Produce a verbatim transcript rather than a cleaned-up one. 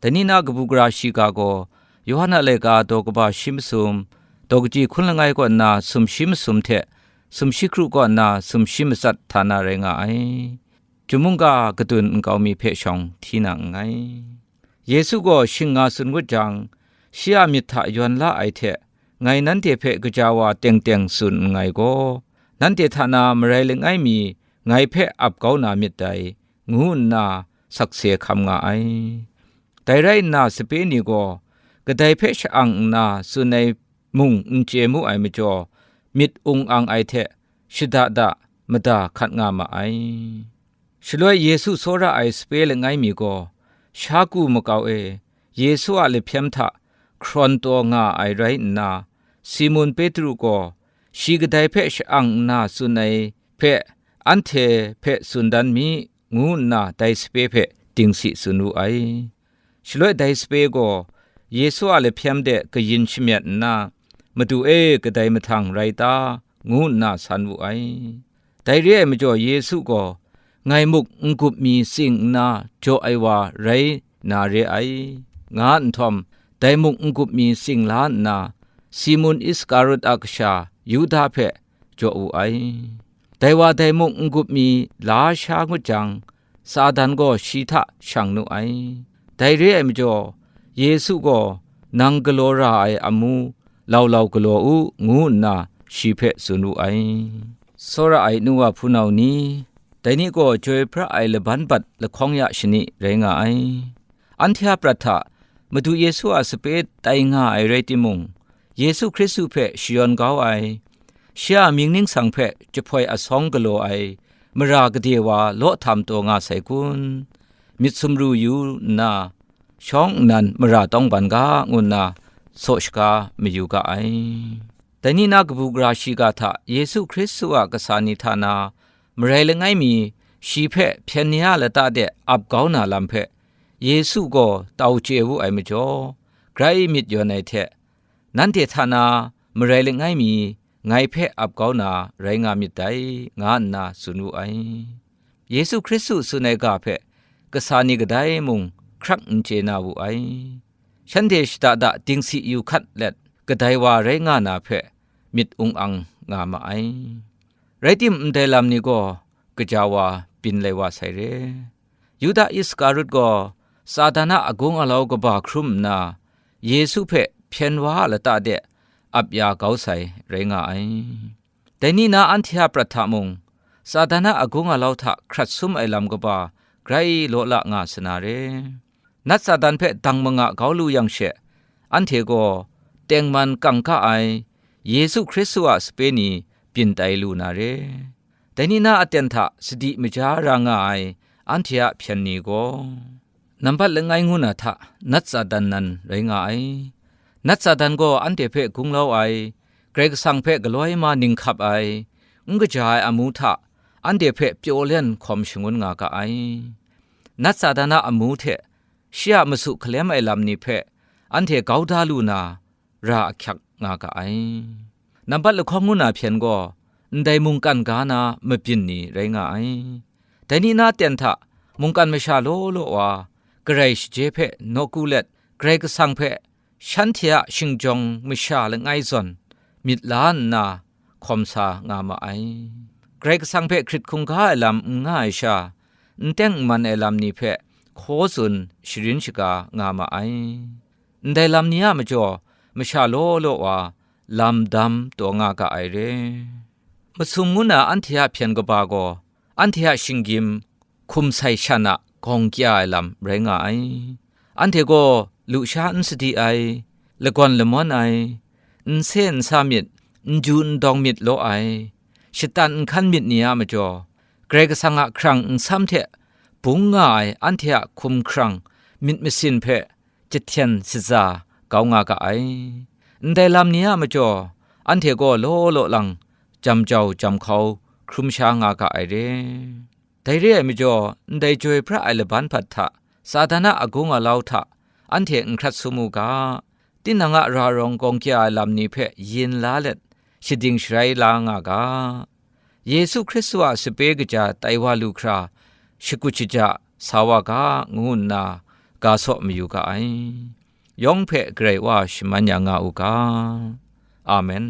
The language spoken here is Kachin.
Dai ni na kabu gara shiga gaw, Yawhan a laika daw kaba shi masum, daw kaji hkun langai kaw nna sumshi masum hte sumshi kru kaw nna sumshi matsat hta na rai nga ai. Chyum mungga kadun nkau mi hpe shawng hti na nngai. Yesu gaw shing nga tsun ngut jang, shi a myit hta yawn la ai hte, ngai nanhte hpe kaja wa teng teng tsun nngai gaw, nanhte hta na marai langai mi ngai hpe ap kau na myit dai, ngu nna sakse hkam nga ai. Dai rai nna, sape ni gaw kadai hpe sha-ang nna tsun ai mung n chye mu ai majaw, myit ung ang ai hte shada da mada hkat nga ma ai. Shaloi Yesu tsawra ai sape langai mi gaw, sha ku makau e Yesu a lahpyem hta hkrawn taw nga ai rai nna, Simun Petru gaw shi kadai hpe sha-ang nna tsun ai hpe anhte hpe tsun dan mi, ngu nna dai sape hpe dingsi tsun wu ai. Shaloi dai sape gaw Yesu a lahpyem de kayin shamyet nna, "Madu e, kadai mahtang rai ta?" ngu nna san wu ai. Dai re ai majaw Yesu gaw, "Ngai muk n-gup mi tsing nna jaw ai wa rai na re ai," nga nhtawm, dai muk n-gup mi tsing la nna, Simun Iskarut a kasha Yuda hpe jaw wu ai. Dai wa dai muk n-gup mi la sha ngut jang, Satan gaw shi hta shang nu ai. Dai re ai majaw, Yesu gaw, "Nang galaw ra ai amu, lau lau galaw u," ngu nna shi hpe tsun wu ai. Tsawra ai nu wa hpunau ni, dai ni gaw Chyoi pra ai laban bat lahkawng ya shani rai nga ai. Anhte a prat hta Madu Yesu a sape tai nga ai rai timung, Yesu Hkristu hpe shayawn kau ai, shi a mying ningsang hpe jahpoi asawng galaw ai mara gade wa law htam taw nga sai kun? Myit sumru yu nna, shawng nnan mara tawngban ga, ngu nna saw shaga mayu ga ai. Dai ni na kabu gara shiga hta Yesu Hkristu a kasa ni hta na marai langai mi shi hpe hpyen ni a lata de ap kau na lam hpe Yesu gaw tau chye wu ai majaw, grai myit yawn ai hte, "Nanhte hta na marai langai mi ngai hpe ap kau na rai nga myit dai," nga nna tsun wu ai. Yesu Hkristu tsun ai ga hpe kasa ni kadai mung hkrak n chye na wu ai. Shanhte shada da dingsi yu hkat let, kadai wa rai nga na hpe myit ung ang nga ma ai. Rai tim, ndai lam ni gaw kaja wa byin lai wa sai re. Yuda Iskarut gaw Satan a agung alau kaba hkrum nna, Yesu hpe hpyen wa a lata de ap ya kau sai rai nga ai. Dai ni na anhte a prat hta mung, Satan a agung alau hta hkrat sum ai lam kaba grai law la nga sa na re. Nat Satan hpe dang manga kau lu yang she, anhte gaw tengman kangka ai Yesu Hkristu a sape ni byin tai lu na re. Dai ni na aten hta sadi maja ra nga ai anhte a hpyen ni gaw, nambat langai ngu na hta, Nat Satan nan rai nga ai. Nat Satan gaw anhte hpe gunglau ai, Karai Kasang hpe galoi ma ninghkap ai, n kaja ai amu hta anhte hpe pyaw len hkawm shangun nga ga ai. Nat Satan a amu hte shi a masu hkalem ai lam ni hpe anhte gau da lu na, ra ahkyak nga ga ai. Nambat lahkawng ngu na hpyen gaw, ndai mungkan ga na mabyin ni rai nga ai. Dai ni na ten hta, mungkan masha law law wa, Karai shaje hpe nawku let, Karai Kasang hpe shanhte a shingjawng masha langai zawn myit la nna hkawm sa nga ma ai. Karai Kasang hpe hkrit hkungga ai lam n nga ai sha, n teng n man ai lam ni hpe hkaw tsun sharin shaga nga ma ai. Ndai lam ni a majaw masha law law wa lam dam taw nga ga ai re. Masum ngu na anhte a hpyen kaba gaw, anhte a shinggyim hkum sai shan a gawng kya ai lam rai nga ai. Anhte gaw lusha n sadi ai, lagawn lamawn ai, n se n sa myit, n ju n dawng myit law ai, shatan n hkan myit ni a majaw, Karai Kasang a hkrang nsam hte bung nga ai anhte a hkum hkrang myit masin hpe jahten shaza kau nga ga ai. Ndai lam ni a majaw, anhte gaw law law lang jam jau jam hkau hkrum sha nga ga ai re. Dai re ai majaw, ndai Chyoi pra ai laban hpat hta, Satan a agung alau hta anhte n hkrat sum u ga, tinang a ra rawng gawng kya ai lam ni hpe yin la let, shading sharai la nga ga, Yesu Hkristu a sape kaja tai wa lu hkra, shakut shaja sa wa ga, ngu nna ga saw mayu ga ai. Yawng hpe Karai Wa shaman ya nga u ga. Amen.